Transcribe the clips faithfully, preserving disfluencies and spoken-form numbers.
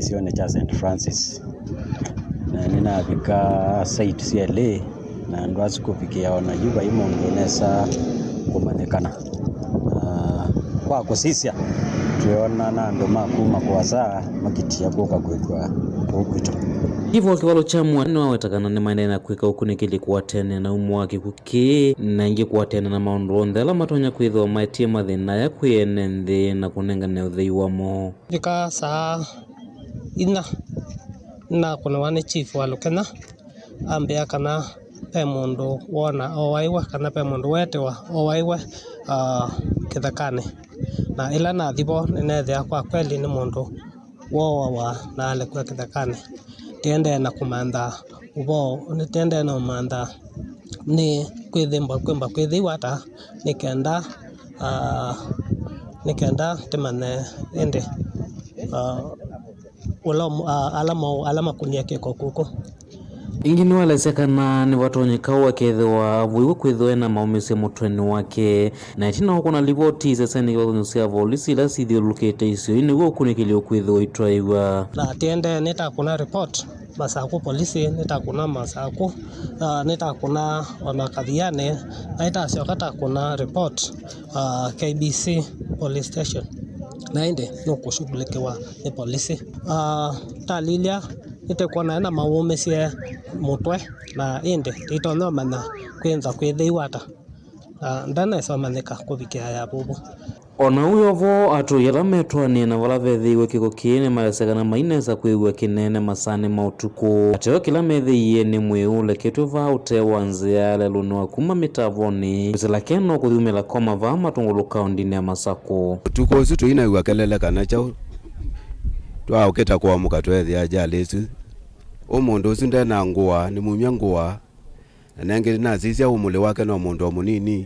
Kĩsionĩ kya Saint Francis, na nĩnavika site syelĩ, na andũ asu kũvikĩa o na yu vai mũndũ ũnesa kũmanyĩkana. Na kwa kũsisya, twĩona na andũ ma kuma kũasa makitia kũka kwĩkw'a kũu kwitũ. Ivo kĩvalo kya Mũa nĩwaweta kana nĩmaendee na kwĩka ũkunĩkĩli kũatene na umo wa kĩkw'ũ kĩĩ, na ĩngĩ kũatene na maũndũ onthe ala matonya kwĩthĩwa maetie mathĩna aya kwĩ ene nthĩ na kũnengane ũthei wamo. Vika saa inya, nĩnakũnĩwa nĩ chief wa Lukenya, ambĩa kana ve mũndũ wona oaiwe, kana ve mũndũ weetiwa oaiwe, ah, kĩthekanĩ. Na ĩla nathi vo, nĩneethĩa kwa kweli nĩ mũndũ wooawa na alekw'a kĩthekanĩ. Tĩendee na kũmantha ũvoo, nĩtĩendee na ũmantha nĩ kwĩthĩmba, kwĩmba kwĩthĩiwa ata, nĩ kenda, ah, nĩ kenda tĩmanye ĩndĩ, ah, ũla, ah, ala maũ-, ala makunie kĩko kũkũ. Ĩngĩ nĩwaelesya kana nĩvatonyeka ũũ akethĩwa avũiwe kwĩthĩwa ena maũmĩsyo mũtwenĩ wake, na ĩtina wa kũna livoti isesenĩ kĩvathũkany'o sya volisi ila sithyũlũlũkĩte isionĩ nĩw'o ũkunĩkĩli ũkwĩthĩwa ũitwaĩw'a. Na tiendee nĩtakũna report Masakũ polisi, nĩtakũna Masakũ, ah, nĩtakũna ona Kathiani, na nĩtasyoka takũna report, ah, K B C police station, na ĩndĩ nũkũshughulikiwa nĩ polisi. Ah, talilya nĩtĩkwona ena maũmĩsye mũtwe, na ĩndĩ tĩitonya ũmanya kwĩnza kwĩthĩiwa ata, na ndanesa ũmanyĩka kũvikĩa ya vuvu. O na ũu yo vo, atũi ala metwaanĩe na vala vethĩiwe kĩko kĩĩ nĩmaelesya kana mainesa kwĩw'a kĩneene masaanĩ ma ũtukũ. Ateo kĩla methĩie nĩ mwĩĩ ũleketw'e vaa ũtee wa nzĩa lelũnĩ wa kuma mĩtavonĩ kwĩsĩla Keno kũthi umĩla Koma vaa Matũngũlũ kaũndĩnĩ ya Masakũ. Ũtukũ ũsu tũinaiw'a kelele kana kyaũ, twaũkĩta kũamũka tweethĩa ajali ĩsu. Ũ mũndũ ũsu nde na ngũa, nĩmumya ngũa, na nengĩ nasisya ũmũlĩ wake no mũndũ o mũnini.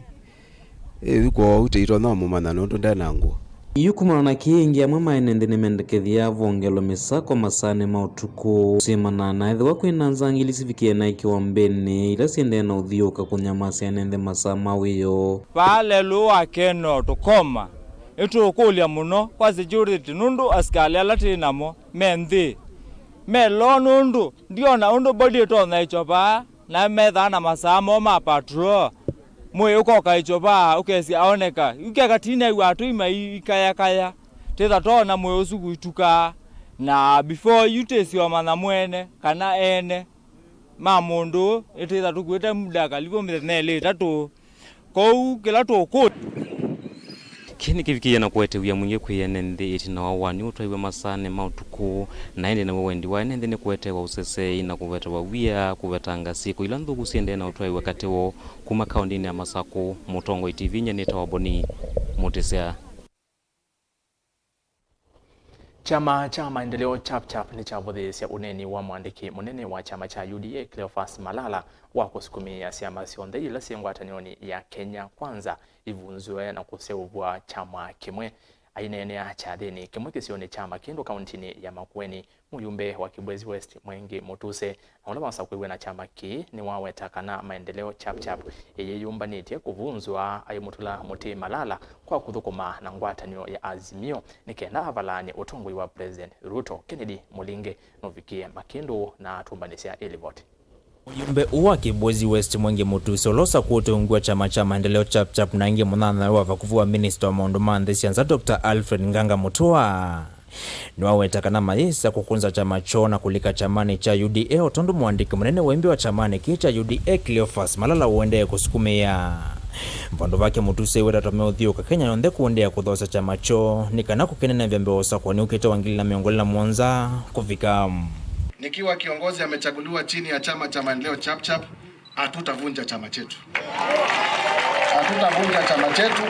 Ĩu kwoou tĩitonya ũmũmanya nũndũ nde na ngũa. Yu kumana na kĩĩ, ĩngĩ amwe ma ene nthĩ nĩmendekethya vongelwe mĩsako masaanĩ ma ũtukũ. Syĩmana na ethĩwa kwĩ na nzangili sivikĩe naĩ kĩwambĩnĩ ila siendee na ũthiũũka kũnyamasya ene nthĩ masaa ma wĩoo. Vaa lelũ wa Keno tũkoma, nĩtũũkũlya mũno kwa security nũndũ asikalĩ ala twĩ namo me nthĩ me loo, nũndũ ndiona ũndũ body ĩtonya ĩkya vaa. Na methaa na masaa moo ma patrol, mwĩĩ ũkoka ĩkyo vaa ũkesĩ aoneka. Yu keka tinew'a atũi maikayakaya, twĩtha twoona mwĩĩ ũsu ũitukaa. Na before yu twĩsĩ ũmanya mwene kana ene ma mũndũ ũũ, nĩtwĩtha tũkuĩte muda karibu mĩthenya ĩlĩ ĩtatũ. Kwoou kĩla tũũkũlya. Kĩĩ nĩkĩvikĩie na kũete wia mwingĩ kwĩ ene nthĩ ĩtina wa ũaani ũtwaiwe masaanĩ ma ũtukũ, na ĩndĩ naw'o wendi wa ene nthĩ nĩ kũetewa ũseseei na kũvetawa wia kũvetanga syĩko ila nthũku siendee na ũtwaĩwe katĩ woo. Kuma kaũndĩnĩ ya Masakũ, Mũtongoi T V nyie nĩtawa Boni Mũtĩsya. Kyama kya Maendeleo Chap Chap nĩkyavũthĩĩsya ũneeni wa mũandĩki mũnene wa kyama kya U D A Cleophas Malala wa kũsukumĩĩa syama syonthe ila syĩ ngwatanĩonĩ ya Kenya Kwanza ivunzwe na kũseũvw'a kyama kĩmwe. Aineenea kyathĩnĩ kĩmwe kĩsionĩ kya Makĩndũ kaũntĩnĩ ya Makueni, mũyumbe wa Kibwezi West Mwengi Mutuse, na ũla wasakwĩw'e na kyama kĩĩ nĩwaweta kana Maendeleo Chap Chap ĩyĩyũmbanĩtye kũvunzwa, aimũtũla mũtĩ Malala kwa kũthũkũma na ngwatanĩo ya Azimio nĩ kenda avalaany'e ũtongoi wa President Ruto. Kennedy Mũlinge nũvikie Makĩndũ na atũmbanĩsya ĩ livoti. Mũyumbe ũũ wa Kibwezi West Mwengi Mutuse ũla ũsakũĩte ungu wa kyama kya Maendeleo Chap Chap na ĩngĩ mũnyanyawe wa vakuvĩ wa minista wa maũndũ ma nthĩ sya nza Doctor Alfred Nganga Mutua nĩwaweta kana mayĩsa kũkũnza kyama kyoo na kũlika kyamanĩ kya U D A, o tondũ mũandĩki mũnene wa ĩmbĩ wa kyamanĩ kĩĩ kya U D A Cleophas Malala ũendee kũsukumĩĩa. Vandũ vake Mutuse eweta ta meũthiũũka Kenya yonthe kũendeea kũthoosya kyama kyoo nĩ kana kũkĩnenevya mbee wa ũsakũani ũkĩte wa ngili na mĩongo ĩlĩ na mũonza kũvika. Nikiwa kiongozi amechaguliwa chini ya chama cha Maendeleo Chap Chap, hatutavunja chama chetu. Hatutavunja chama chetu,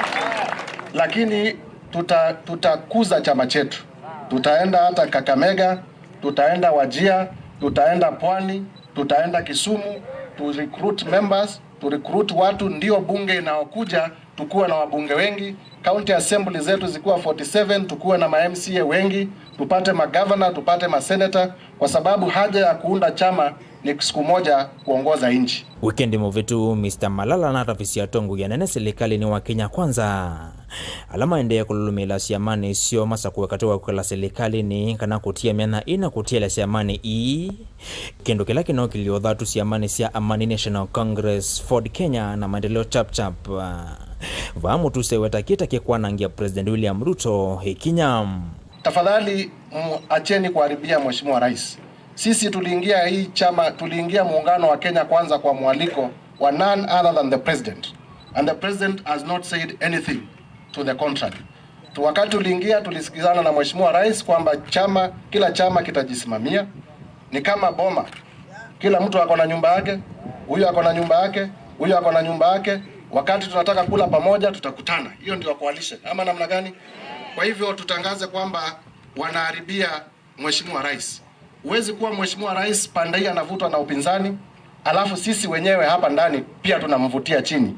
lakini tuta-, tutakuza chama chetu. Tutaenda hata Kakamega, tutaenda Wajir, tutaenda Pwani, tutaenda Kisumu, to recruit members, to recruit watu, ndio bunge inaokuja tukuwe na wabunge wengi, county assembly zetu zikuwa forty seven, tukuwe na ma M C A wengi, Tupate magavana, tupate maseneta, kwa sababu haja ya kuunda chama ni siku moja kuongoza nchi. Wikendi mũvĩtu, Mister Malala anatavisye atongoi anene silikalĩnĩ wa Kenya Kwanza, ala maendee kũlũlũmĩĩla syamanĩ syo masakũe katĩ wa kwĩkala silikalĩnĩ kana kũtia myanya ĩna kũtialya syamanĩ ii, kĩndũ kĩla kĩnokĩlye ũthatu syamanĩ sya Amani National Congress, Ford Kenya na Maendeleo Chap Chap. Vaa Mutuse weta kĩta kĩkwanangĩa President William Ruto ĩkinya. Tafadhali, mm, acheni kuharibia Mheshimiwa Rais. Sisi tuliingia hii chama, tuliingia muungano wa Kenya Kwanza kwa mwaliko wa none other than the president. And the president has not said anything to the contrary. Tu-, wakati tuliingia, tulisikizana na Mheshimiwa Rais kwamba chama, kila chama kitajisimamia. Ni kama boma. Kila mtu ako na nyumba yake, huyu ako na nyumba yake, huyu ako na nyumba yake. Wakati tunataka kula pamoja, tutakutana. Hiyo ndio coalition. Ama namna gani? Kwa hivyo tutangaze kwamba wanaharibia Mheshimiwa Rais. Huwezi kuwa Mheshimiwa Rais pande hii anavutwa na upinzani, alafu sisi wenyewe hapa ndani pia tunamvutia chini.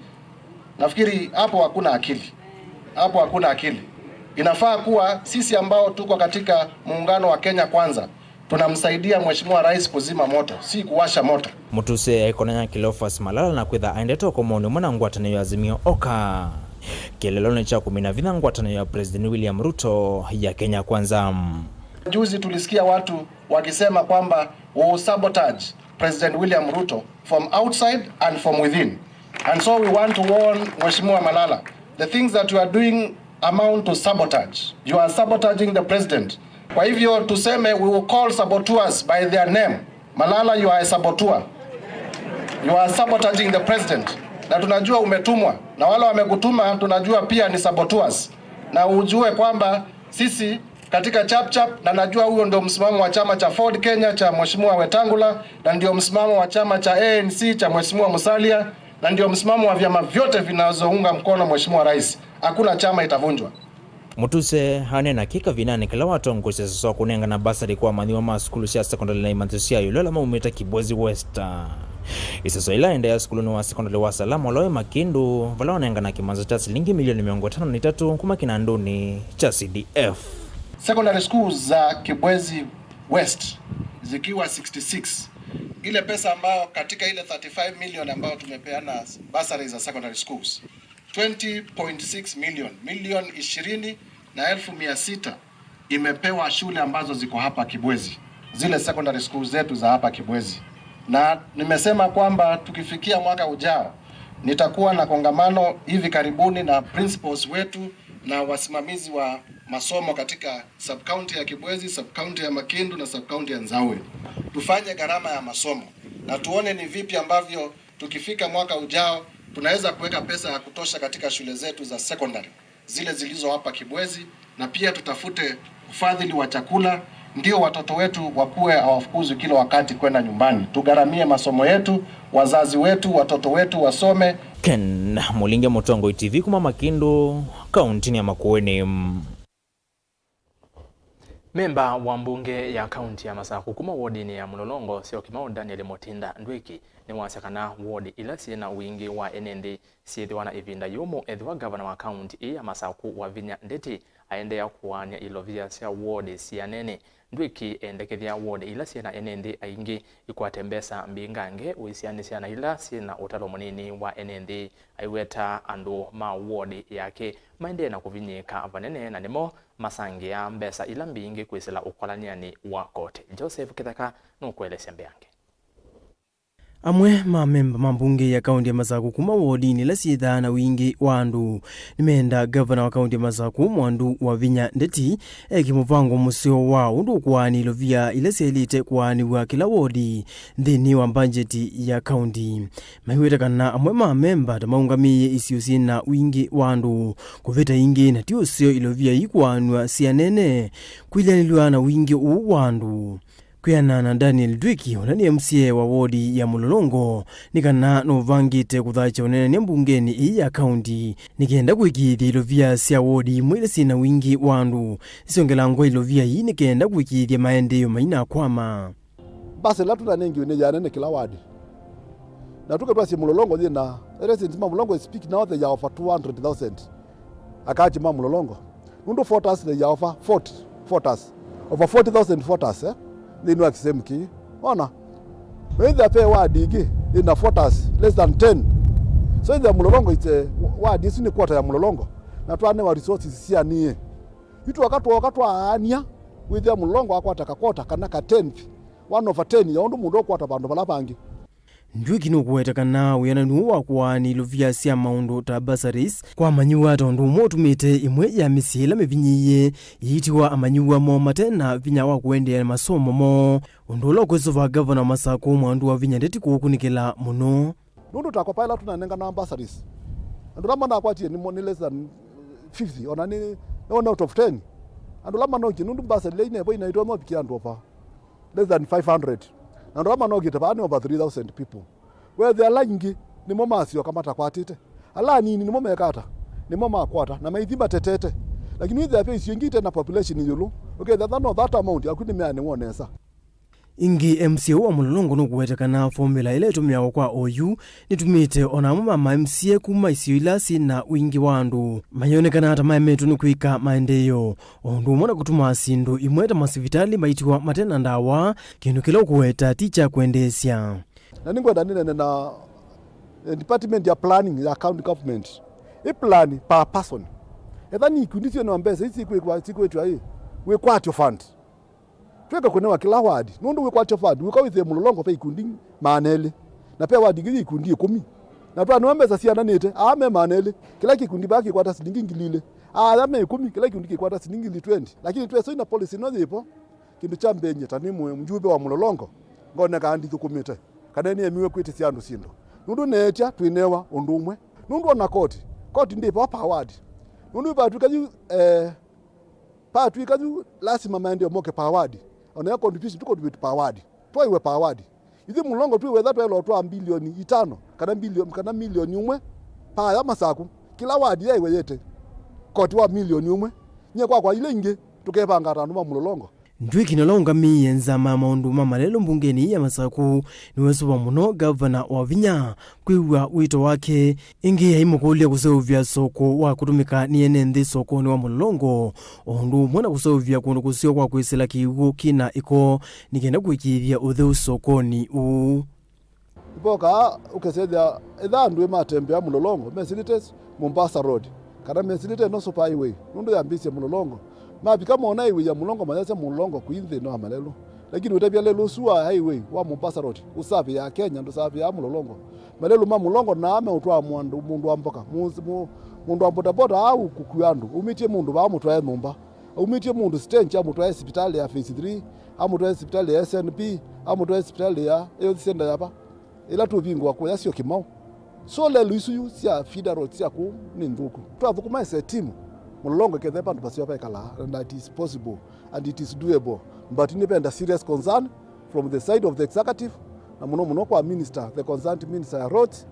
Nafikiri hapo hakuna akili. Hapo hakuna akili. Inafaa kuwa sisi ambao tuko katika muungano wa Kenya Kwanza, tunamsaidia Mheshimiwa Rais kuzima moto, si kuwasha moto. Mutuse aikonanya Cleophas Malala na kwĩtha aendete ũkomonĩ ũmwe na ngwatanĩo ya Azimio Oka, kĩlelonĩ kya kũmina vinya ngwatanĩo ya President William Ruto ya Kenya Kwanza. Juzi tulisikia watu wakisema kwamba we will sabotage President William Ruto from outside and from within. And so we want to warn Mheshimiwa Malala, the things that you are doing amount to sabotage. You are sabotaging the president. Kwa hivyo tuseme, we will call saboteurs by their name. Malala, you are a saboteur. You are sabotaging the president. Na tunajua umetumwa. Na wale wamekutuma tunajua pia ni saboteurs. Na ujue kwamba sisi katika Chap Chap, na najua huo ndio msimamo wa chama cha Ford Kenya cha Mheshimiwa Wetangula, na ndio msimamo wa chama cha A N C cha Mheshimiwa Musalia, na ndio msimamo wa vyama vyote vinazounga mkono Mheshimiwa Rais. Hakuna chama itavunjwa. Mutuse aneena kĩ kavindanĩ kala watongoesya sasa wa kũnengana basarĩ kwa amanyĩw'a ma sukulu sya sekondalĩ na imantho sya ĩũlũ ala maumĩte Kibwezi West. Ĩseso ĩla aendea sukulunĩ wa sekondalĩ wa Salama ũla wĩ Makindu, vala wanengana kĩmanza kya silingi milioni mĩongo ĩtano na itatũ kuma kĩnandũnĩ kya C D F. Secondary schools za Kibwezi West zikiwa sixty-six. Ile pesa ambayo katika ile thirty-five million ambayo tumepeana bursaries za secondary schools, twenty point six million, milioni ishirini na elfu mia sita imepewa shule ambazo ziko hapa Kibwezi, zile secondary schools zetu za hapa Kibwezi. Na nimesema kwamba tukifikia mwaka ujao, nitakuwa na kongamano hivi karibuni na principals wetu na wasimamizi wa masomo katika sub-county ya Kibwezi, sub-county ya Makindu na sub-county ya Nzawi. Tufanye gharama ya masomo na tuone ni vipi ambavyo tukifika mwaka ujao tunaweza kuweka pesa ya kutosha katika shule zetu za secondary, zile zilizo hapa Kibwezi, na pia tutafute ufadhili wa chakula, ndio watoto wetu wakuwe hawafukuzwi kila wakati kwenda nyumbani. Tugharamie masomo yetu, wazazi wetu, watoto wetu wasome. Ken Mulinge, Mũtongoi T V kuma Makindu, kaunti ya Makueni. Memba wa mbunge ya kaunti ya Masaku kuma wodinĩ ya Mlolongo, Syokimau Daniel Mutinda Ndwiki, nĩwasya kana wodi ila syĩ na wingĩ wa ene nthĩ syĩthĩwa na ĩvinda yũmũ ethĩwa ngavana wa kaunti ĩĩ ya Masaku Wavinya Ndeti aendeea kũaany'a ilovia sya wodi sianene. Ndwiki endekethya wodi ila syĩ na ene nthĩ aingĩ ikwate mbesa mbingange ũisianĩsya na ila syĩ na ũtalo mũnini wa ene nthĩ. Aiweta andũ ma wodi yake maendee na kũvinyĩĩka vanene na nĩmo masangĩaa mbesa ila mbingĩ kwĩsĩla ũkolany'anĩ wa koti. Joseph Kĩtheka nũkũelesya mbeange. Amwe ma memba ma mbunge ya kaunti ya Masaku kuma wodinĩ ila syĩthaa na wingĩ wa andũ nĩmenda ngavana wa kaunti ya Masaku Mwandu Wavinya Ndeti eke mũvango mũseo wa ũndũ ũkũaanĩlwa via ila syaĩlĩte kũaanĩw'a kĩla wodi nthĩnĩ wa mbanjeti ya kaunti. Maiweta kana amwe ma memba ta maũngamĩĩe isio syĩ na wingĩ wa andũ kũvĩta ingĩ, na ti ũseo ilovia ikũaanw'a sianene kwĩlyanĩlw'a na wingĩ ũũ wa andũ. Kwĩana na Daniel Ndwiki, ũla nĩ M C A wa wodi ya Mũlolongo, nĩ kana nũvangĩte kũthakya ũneenany'a mbungenĩ ĩĩ ya kaunti nĩ kenda kũĩkĩĩthya ilovia sya wodi imwe ila syĩ na wingĩ wa andũ isyongelangwa ilovia ii nĩ kenda kũĩkĩĩthya maendeeo mainakwama. Mbasi ila tũnanengiwe nĩ ya nene kĩla wadi. Na tũke twasye Mũlolongo yĩna residents ma Mũlolongo, I speak now, they are over two hundred thousand. Akaaji ma Mũlolongo. Nũndũ voters, they are over forty voters. Over forty thousand voters, eh, nthĩnĩ wa kĩsehemu kĩĩ. Ona, wĩthĩa ve ward ĩngĩ ĩna voters less than ten. So ĩthĩa Mũlolongo ĩte ward ĩsu nĩ quarter ya Mũlolongo, na twanewa resources sya niĩ. Yu twoka twooka twaania, wĩthĩa Mũlolongo akwata ka quarter kana ka tenth, one over ten ya ũndũ mũndũ ũkwata vandũ vala vangĩ. Nduĩki nũkũweta kana wĩananu ũũ wa kũaanĩa ilovia sya maũndũ ta bursaries kwa amanyĩw'a ta ũndũ ũmwe ũtumĩte ĩmwe ya mĩsyĩ ĩla mĩvinyĩĩe ĩitiwa amanyĩw'a moo mate na vinya wa kũendeea na masomo moo, ũndũ ũla ũkwĩsũva Ngavana wa Masakũ Mwandu Wavinya ndeti kũũkunĩkĩla mũno. Nũndũ ta kopa ĩla tũnanenganawa bursaries, andũ ala manakwatie nĩ mo-, nĩ less than fifty, ona nĩ, nĩ one out of ten. Andũ ala manokie, nũndũ bursary ila inevo inaitwa no vikia andũ over less than five hundred. Na andũ ala manokĩte vaa nĩ over three thousand people. Wethĩa ala aingĩ nĩmo masyoka matakwatĩte. Ala anini nĩmo mekata, nĩmo makwata, na maithi matetete. Lakini wĩthĩa ve isio ingĩ ite na population ĩũlũ, ũkethĩa no that amount yaku nĩmeanĩwa nesa. Ĩngĩ, M C A wa Mũlolongo nũkũweta kana formula ĩla ĩtũmĩawa kwa oyu nĩtumĩte ona amwe ma ma M C A kuma isio ila syĩ na wingĩ wa andũ mayonekana ta maemetwe nĩ kwĩka maendeeo, o ũndũ ũmwe na kũtuma syĩndũ imwe ta masivitalĩ maitiwa mate na ndawa, kĩndũ kĩla ũkũweta ti kya kwendeesya. Na nĩngwenda nĩnene na, eh, department ya planning ya county government. Ĩ plan per person. Etha nĩ ikundi syĩna mbesa isi sikwĩkwa-, sikwĩtwa ĩ, wĩkwatyo fund. Twĩke kũnewa kĩla ward, nũndũ wĩkwatya ward, wĩka wĩthĩe Mũlolongo ve ikundi maana elĩ, na ve ward ĩngĩ yĩ ikundi ĩkũmi. Na twanewa mbesa siananĩte, aa me maana elĩ, kĩla kĩkundi vaa kĩkwata silingi ngili ilĩ, aa aya me ĩkũmi, kĩla kĩkundi kĩkwata silingi ngili twenty. Lakini twesa ina policy ĩno yĩvo, kĩndũ kya mbee nyie ta nĩ mũ-, mjumbe wa Mũlolongo, ngonekaa ndithũkũmĩte, kana nĩemiwe kwĩtĩsya andũ syĩndũ. Nũndũ neetya twĩnewa ũndũ ũmwe. Nũndũ ona koti, koti ndĩ vaa per ward. Nũndũ vatwĩka yu, eh, Patw'ĩka yu lasima maendeeo moke per ward. Ona yo contribution tũ contribute per ward. Twaiwe per ward. Ithyĩ Mũlolongo twĩ wetha twaĩlwa twa mbilioni itano kana mbilioni, kana milioni ũmwe per aya Masakũ. Kĩla ward yaiwe yete koti wa milioni ũmwe. Nyie kwakwa ila ingĩ tũkevanga ta andũ ma Mũlolongo. Nduĩki ũla ũngamĩĩe nzama ya maũndũ ma malelũ mbungenĩ ya Masakũ nĩwesũva mũno Ngavana Wavinya kwĩw'a wĩto wake. Ĩngĩ aimũkũlya kũseũvya soko wa kũtũmĩka nĩ ene nthĩ sokonĩ wa Mũlolongo, o ũndũ ũmwe na kũseũvya kũndũ kũseo kwa kwĩsĩla kĩw'ũ kĩ na ĩko nĩ kenda kũĩkĩĩthya ũtheu sokonĩ ũũ. Ivokaa ũkesethĩa etha andũ matembea Mũlolongo mesĩlĩte Mombasa Road kana mesĩlĩte ĩno super highway, nũndũ yambĩĩsye Mũlolongo. Mavika mona highway ya Mũlolongo, mayasya Mũlolongo kwĩ nthĩnĩ wa malelũ. Lakini ũtavya lelũ ũsu wa highway wa Mombasa Road ũsavĩaa Kenya, ndũsavĩaa Mũlolongo. Malelũ ma Mũlolongo naa meũtwaa mũndũ, mũndũ wa mboka, mũ-, mũ-, mũndũ wa bodaboda aa ũkũkua andũ, aumĩtye mũndũ vaa amũtwae nyũmba, aumĩtye mũndũ stage amũtwae sipitalĩ ya Phase three, amũtwae sipitalĩ ya S N P, amũtwae sipitalĩ ya Health Center ya va, ĩla tũvingũa kũya syo Kĩmau. So lelũ isu yu sya feeder road sya kũu nĩ nthũku. Twathũkũma as a team, Mũlolongo ĩkethĩa vandũ vaseo vaikalaa, and that is possible and it is doable, but nĩvenda serious concern from the side of the executive, na mũno mũno kwa minister, the concerned minister ya roads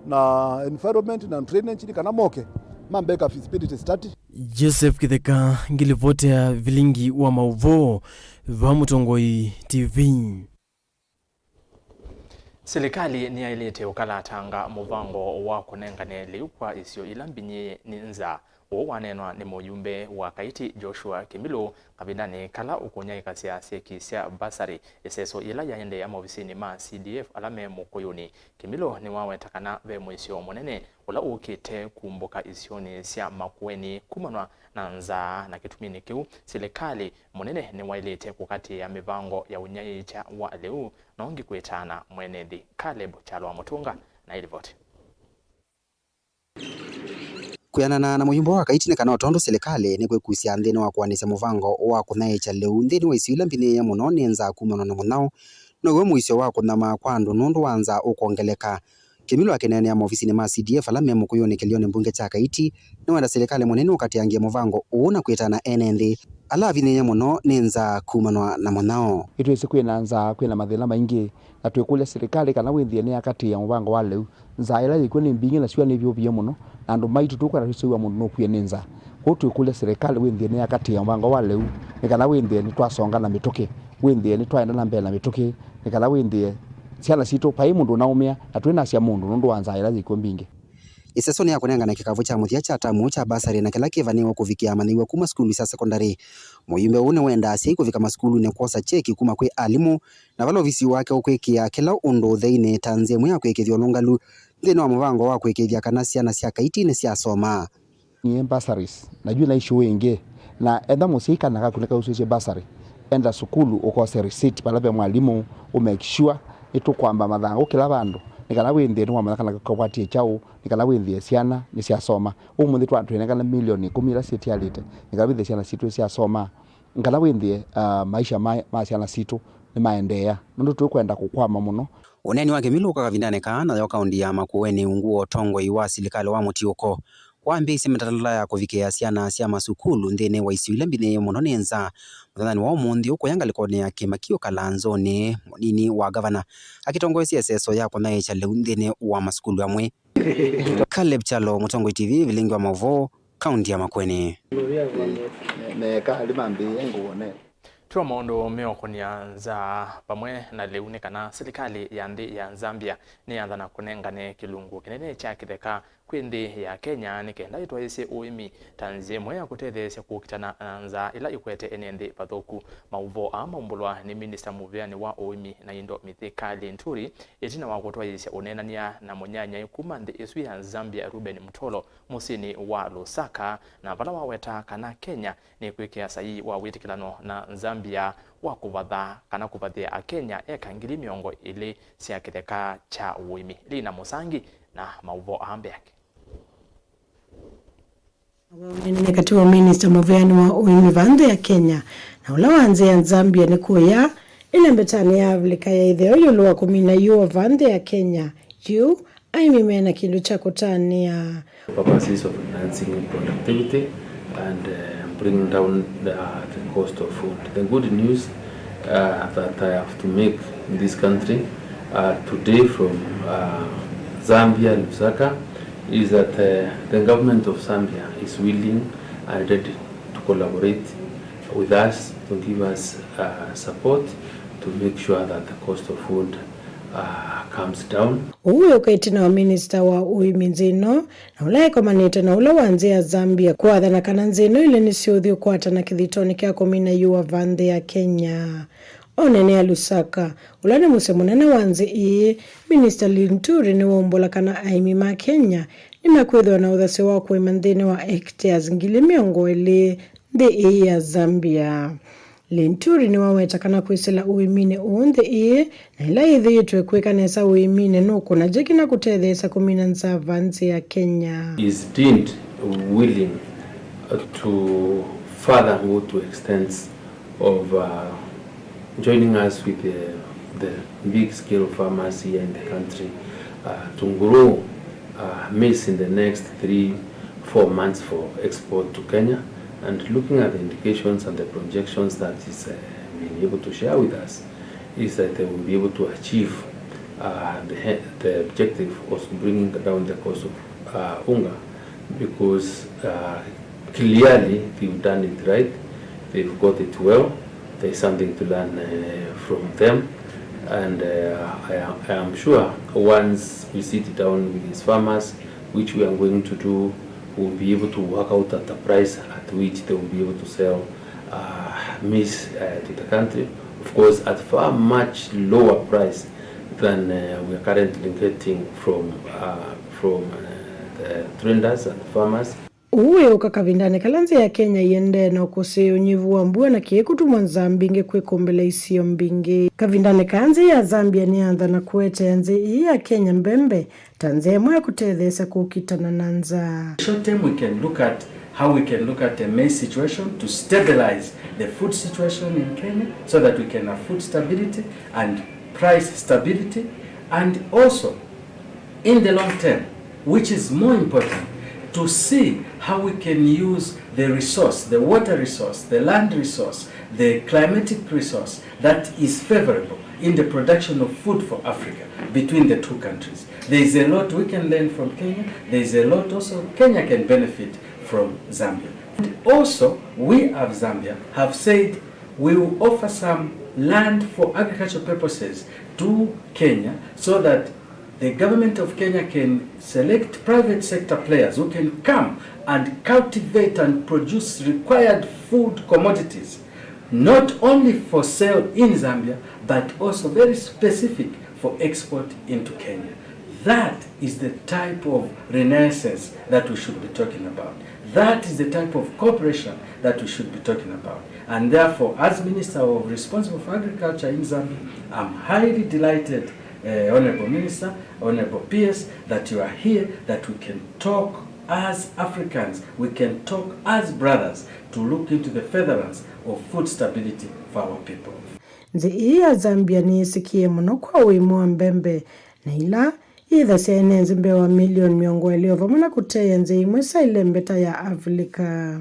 na environment na drainage, nĩ kana moke mambeka feasibility study. Joseph Kitheka, ngilivoti ya vilingi wa maũvoo va Mũtongoi T V. Silikalĩ nĩyaĩlĩte ũkalatanga mũvango wa kũnengane lĩu kwa isio ila mbinyĩĩe nĩ nzaa. Ũũ waneenwa nĩ mũyumbe wa Kaiti Joshua Kĩmilũ kavindanĩ kala ũkũnyaĩĩkasya syeki sya basarĩ, ĩseso yĩla yaendeea maovisinĩ ma C D F ala me Mũkũyũnĩ. Kĩmilũ nĩwaweta kana ve mũisyo mũnene ũla ũkĩte kumbũka isionĩ sya Makueni kumanwa na nzaa, na kĩtuminĩ kĩu silikalĩ mũnene nĩwaĩlĩte kũkatĩĩa mĩvango ya ũnyaĩĩkya wa lĩu, na ũngĩ kwĩtaana mwene nthĩ. Caleb Kyalo wa Mũtũnga na ĩlivoti. Kwĩanana na mũyumbe wa Kaiti nĩ kana o tondũ silikalĩ nĩkwĩkusya nthĩnĩ wa kũanĩsya mũvango wa kũnyaĩĩkya lĩu nthĩnĩ wa isio ila mbinyĩĩe mũno nĩ nzaa kumanwa na mũnyao, now'o mũisyo wa kũnyamaa kwa andũ nũndũ wa nzaa ũkwongeleka. Kĩmilũ akĩneenea maovisinĩ ma C D F ala me Mũkũyũnĩ kĩlĩonĩ mbunge kya Kaiti, nĩwenda silikalĩ mũnene ũkatĩangĩe mũvango ũũ na kwĩtana ene nthĩ ala avinyĩĩe mũno nĩ nzaa kumanwa na mũnyao. Nĩtwĩsĩ kwĩna nzaa, kwĩna mathĩna maingĩ, na twĩkũlya silikalĩ kana wĩnthĩe nĩyakatĩĩa mũvango wa lĩu. Nzaa ĩla yĩkw'o nĩ mbingĩ na syũa nĩvyũvie mũno, na andũ maitũ tũkwenda tũseũvya mũndũ nũkwie nĩ nzaa. Kwoou twĩkũlya silikalĩ wĩnthĩe nĩyakatĩĩa mũvango wa lĩu, nĩ kana wĩnthĩe nĩtwasonga na mĩtũkĩ, wĩnthĩe nĩtwaenda na mbee na mĩtũkĩ, nĩ kana wĩnthĩe syana sitũ, vai mũndũ ũnaũmĩa, na twĩnasya mũndũ nũndũ wa nzaa ĩla yĩkw'o mbingĩ. Ĩsesonĩ ya kũnengane kĩkavũ kya mũthya kya tamu kya basarĩ na kĩla kĩvanĩĩwe kũvikĩa amanyĩw'a kuma sukulu sya sekondalĩ, mũyumbe ũũ nĩwendaa asyai kũvika masukulunĩ kwosa kyeki kuma kwĩ alimũ, na vala ovisi wake ũkwĩkĩa kĩla ũndũ ũtheinĩ ta nzĩa ĩmwe ya kwĩkĩthya ũlũngalu nthĩnĩ wa mũvango wa kũĩkĩĩthya kana syana sya Kaiti nĩsyasoma. Niĩ bursaries, na yu na issue ĩngĩ, na etha mũsyai kana kaku nĩkausĩsye bursary, enda sukulu ũkose receipt vala ve mwalimũ, ũ make sure nĩtũkwamba mathangũ kĩla vandũ, nĩ kana wĩnthĩe nĩwamanya kana kakwatie kyaũ, nĩ kana wĩnthĩe syana nĩsyasoma. Ũmũnthĩ twa twĩnengane milioni ĩkũmi ila syĩtialĩte, nĩ kana wĩnthĩe syana sitũ nĩsyasoma, nĩ kana wĩnthĩe, ah, maisha ma, ma syana sitũ nĩmaendeea, nũndũ tũkwenda kũkwama mũno. Ũneeni wa kĩmilũ ũka kavindanĩ kaa nayo kaũndi ya Makueni ungu wa ũtongoi wa silikalĩ wa mũtiũko wambĩĩisye mĩtalatala ya kũvikĩĩa syana sya masukulu nthĩnĩ wa isio ila mbinyĩĩe mũno nĩ nza. Mũthenyanĩ wa ũmũnthĩ ũkũya ngalĩkonĩ ya kĩĩma kĩĩ ũkalaa nzonĩ, mũnini wa ngavana akĩtongoesya ĩseso ya kũnyaĩĩkya lĩu nthĩnĩ wa masukulu amwe. Caleb Kyalo, Mũtongoi T V, Vilingi wa Maũvoo, kaũndi ya Makueni. Neka ali mambĩĩe ngũone. Twĩ o maũndũ meũkũnĩa nza vamwe na lĩu nĩ kana silikalĩ ya nthĩ ya Zambia nĩyathana kũnengane kĩlungu kĩnene kya kĩtheka kwĩ nthĩ ya Kenya nĩ kenda ĩtwaĩĩsye ũĩmi ta nzĩa ĩmwe ya kũtetheesya kũkitana na nzaa ĩla ĩkwete ene nthĩ vathũku. Maũvoo aa maumbũlwa nĩ minista mũvĩanĩ wa ũĩmi na indo mĩthĩka Linturi ĩtina wa kũtwaĩĩsya ũneenany'a na mũnyanyae kuma nthĩ ĩsu ya Zambia Reuben Mutolo mũsyĩnĩ wa Lusaka, na vala waweta kana Kenya nĩkwĩkĩa saii wa wĩtĩkĩlano na Zambia wa kũvatha kana kũvathĩa Akenya eka ngili mĩongo ĩlĩ sya kĩtheka kya ũĩmi. Lina Mũsangi na maũvoo aa mbeange. Ũneenany'a katĩ wa minista mũvĩanĩ wa ũĩmi va nthĩ ya Kenya na ũla wa nzĩ ya Zambia nĩ kũya ĩla mbetanĩ ya Avilika ya ĩtheo ĩũlũ wa kũmina yũa va nthĩ ya Kenya. Yu aĩmi mena kĩndũ kya kũtanĩa. Purposes of enhancing productivity and, uh, bringing down the, the cost of food. The good news, uh, that I have to make in this country, uh, today from, uh, Zambia, Lusaka, is that, uh, the government of Zambia is willing and ready to collaborate with us, to give us, uh, support to make sure that the cost of food, uh, comes down. Ũu wĩũka ĩtina wa minista wa ũĩmi nthĩ ĩno na ũla ĩkomanĩte na ũla wa nzĩ ya Zambia kũathana kana nzĩ ĩno ilĩ nĩsyũthi ũkwatana kĩthitonĩ kya kũmina yũa va nthĩ ya Kenya. Oneenea Lusaka, ũla nĩ mũsyĩ mũnene wa nzĩ ĩĩ, minista Linturi nĩwaumbũla kana aĩmi ma Kenya nĩmekwĩthĩwa na ũthasyo wa kũĩma nthĩnĩ wa hectares ngili mĩongo ĩlĩ nthĩ ĩĩ ya Zambia. Linturi nĩwaweta kana kwĩsĩla ũĩminĩ ũũ nthĩ ĩĩ na ĩla yĩthĩĩtwe ĩkwĩka nesa ũĩminĩ nũkũna jeki na kũtetheesya kũmina nzaa va nzĩ ya Kenya. Is deemed willing to further go to extents of, uh, joining us with the, the big scale farmers here in the country, uh, to grow, uh, maize in the next three, four months for export to Kenya. And looking at the indications and the projections that is, uh, being able to share with us, is that they will be able to achieve, uh, the, he- the objective of bringing down the cost of, uh, unga, because, uh, clearly they've done it right, they've got it well. There's something to learn, uh, from them, and, uh, I, am- I am sure once we sit down with these farmers, which we are going to do, we'll be able to work out at the price at which they will be able to sell, uh, maize, uh, to the country. Of course, at far much lower price than, uh, we are currently getting from, uh, from, uh, the traders and farmers. Ũu wĩũka kavindanĩ kala nzĩ ya Kenya ĩendee na ũkũsĩĩ ũnyivu wa mbua na kĩĩ kũtuma nzaa mbingĩ kwĩkũmbĩla isio mbingĩ. Kavindanĩ kaa nzĩ ya Zambia nĩyathana kũetea nzĩ ĩĩ ya Kenya mbembe ta nzĩa ĩmwe ya kũtetheesya kũkitana na nzaa. Short term, we can look at how we can look at the maize situation to stabilize the food situation in Kenya so that we can have food stability and price stability, and also in the long term, which is more important, to see how we can use the resource, the water resource, the land resource, the climatic resource that is favorable in the production of food for Africa between the two countries. There is a lot we can learn from Kenya. There is a lot also Kenya can benefit from Zambia. And also, we as Zambia have said we will offer some land for agricultural purposes to Kenya so that The government of Kenya can select private sector players who can come and cultivate and produce required food commodities, not only for sale in Zambia, but also very specific for export into Kenya. That is the type of renaissance that we should be talking about. That is the type of cooperation that we should be talking about. And therefore, as Minister of responsible for agriculture in Zambia, I'm highly delighted, uh, Honorable Minister, Honorable P S, that you are here, that we can talk as Africans, we can talk as brothers to look into the furtherance of food stability for our people. Nthĩ ĩĩ ya Zambia nĩyĩsĩkĩe mũno kwa ũĩmi wa mbembe, na ila yĩthasya ene nzĩ mbee wa milioni mĩongo ĩlĩ, o vamwe na kũteea nzĩ imwe sya ĩlembeta ya Avilika.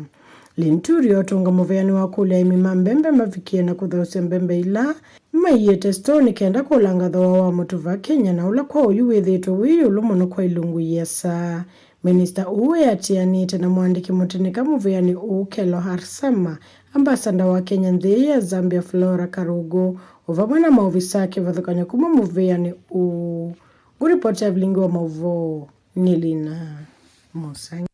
Linturi, ũtũnga mũvea nĩwakũlya aĩmi ma mbembe mavikie na kũthaũsya mbembe ila maiĩte sitoo nĩ kenda kũlanga thooa wa mũtu va Kenya, na ũla kwa oyu wĩthĩĩtwe wĩ ĩũlũ mũno kwa ilungu iasa. Minista ũũ eatĩanĩte na mũandĩki mũtĩnĩka mũvĩanĩ ũũ Kello Harsama, ambasada wa Kenya nthĩ ya Zambia Flora Karũngũ, o vamwe na maovisa kĩvathũkany'o kuma mũvĩanĩ ũũ. Ngũripoti ya vilingi wa maũvoo nĩ Lina Mũsangi.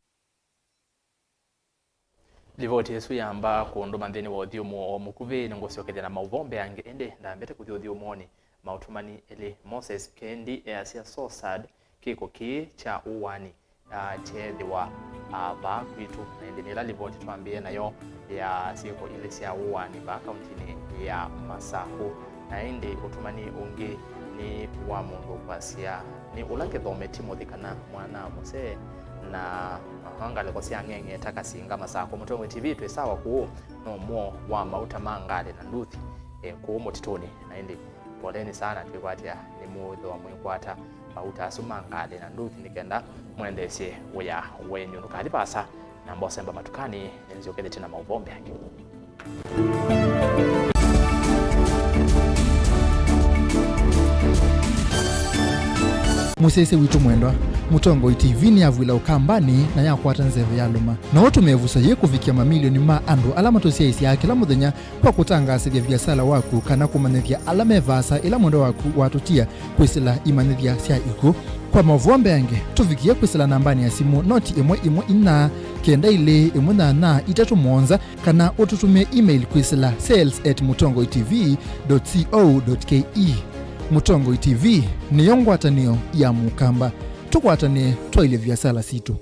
Livoti ĩsu yamba kũndũma nthĩnĩ wa ũthyũmũo o mũkuvĩ, nĩngũsyokethya na maũvoo mbeange, ĩndĩ ndambĩte kũthi ũthyũmũonĩ. Maũtũmani elĩ, Moses Kendi easya, "So sad, kĩko kĩĩ kya ũwani, ah, kyeethĩwa, ah, vaa kwitũ." Na ĩndĩ nĩ ĩla livoti twambĩĩe nayo ya syĩko ilĩ sya ũwani vaa kauntinĩ ya Masakũ. Na ĩndĩ ũtũmani ũngĩ nĩ wa mũndũ kwasya, nĩ ũla kĩthome ti mũthi kana mwana mũsee, na, aha, ngalĩko sya ng'eng'e ta Kasinga, Masakũ. Mũtongoi T V twĩ sawa kũũ, no mwoo wa mauta ma ngalĩ na nduthi, eh, kũũ mũtitũnĩ. Na ĩndĩ poleni sana, twĩkwatya nĩ mũĩthĩwa mwĩkwata mauta asu ma ngalĩ na nduthi nĩ kenda mwendeesye wĩa wenyu. Ndũkathi vaasa, namba ũsemba matukanĩ, nĩnzyũkĩthĩtye na maũvoo mbeange. Mũsyaĩĩsya witũ mwendwa, Mũtongoi T V nĩyavw'ĩla Ũkambanĩ na yakwata nzeve yalũma. No ũtũmĩe vusa yĩĩ kũvikĩa mamilioni ma andũ ala matũsyaĩĩsyaa kĩla mũthenya kwa kũtangaasĩthya viasala waku kana kũmanyĩthya ala me vaasa ĩla mwendwa waku watũtia kwĩsĩla imanyĩthya sya ikw'ũ. Kwa maũvoo mbeange, tũvikĩe kwĩsĩla nambanĩ ya simũ noti ĩmwe ĩmwe inya kenda ilĩ ĩmwe nyanya itatũ mũonza, kana ũtũtũmĩe email kwĩsĩla sales at mũtongoi T V dot co dot K E. Mũtongoi T V nĩyo ngwatanĩo ya Mũkamba. Tũkwatanĩe twaĩlye viasala sitũ.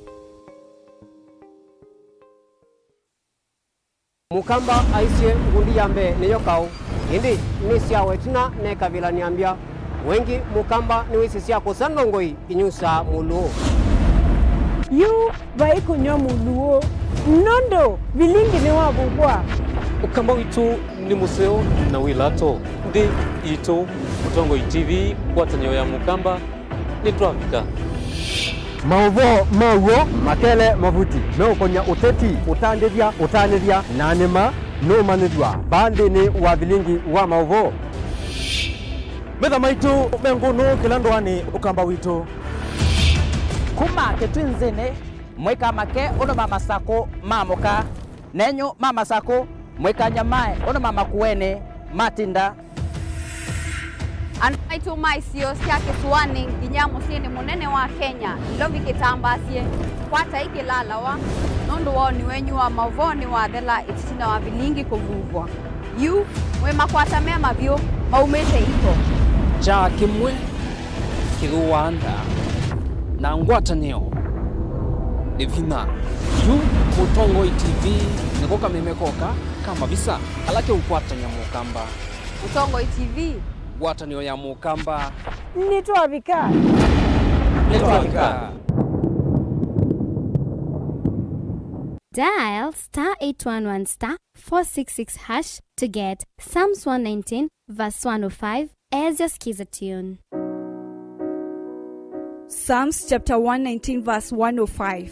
Mũkamba aisye, "Ngundi ya mbee nĩyo kaũ, ĩndĩ nĩsyawa ĩtina nekavĩla nĩambya." Wengĩ Mũkamba nĩwĩsĩsya kũsa ndongoi inyusaa mũlũũ. Yu vai kũnyw'a mũlũũ, nũndũ vilingi nĩwavuvwa. Ũkamba witũ nĩ mũseo na wĩ lato. Nthĩ yitũ, Mũtongoi T V, ngwatanĩo ya Mũkamba, nĩtwavika. Maũvoo ma w'o makele mavuti meũkony'a ũteti, ũtandĩthya, ũtanĩthya, na nĩma nũũmanyĩthw'a vaa nthĩnĩ wa vilingi wa maũvoo. Metha maitũ me ngũnũ kĩla ndũanĩ Ũkamba witũ. Kuma Kĩtwinzĩnĩ, mwĩkamake ũndũ ma Masakũ maamũka. Nenyu ma Masakũ, mwĩkanyamae ũndũ ma Makueni matinda. Andũ maitũ ma isio sya kĩsũanĩ nginya mũsyĩnĩ mũnene wa Kenya, Nairobi kĩtambaasye, kwatai kĩlalawa, nũndũ woni wenyu wa maũvoo nĩwathela ĩtina wa vilingi kũvuvwa. Yu, mwĩ makwata me mavyũ, maumĩte iko. Kyaa kĩmwe kĩthũaa nda, na ngwatanĩo nĩ vinya. Yu Mũtongoi T V nĩko kameme koka ka mavisa ala keũkwatany'a Mũkamba. Mũtongoi T V. Ngwatanĩo ya Mũkamba. Nĩtwavika. Nĩtwavika. Dial star eight one one star four six six hash to get Psalms one nineteen verse one oh five as your Skiza tune. Psalms chapter one nineteen verse one oh five.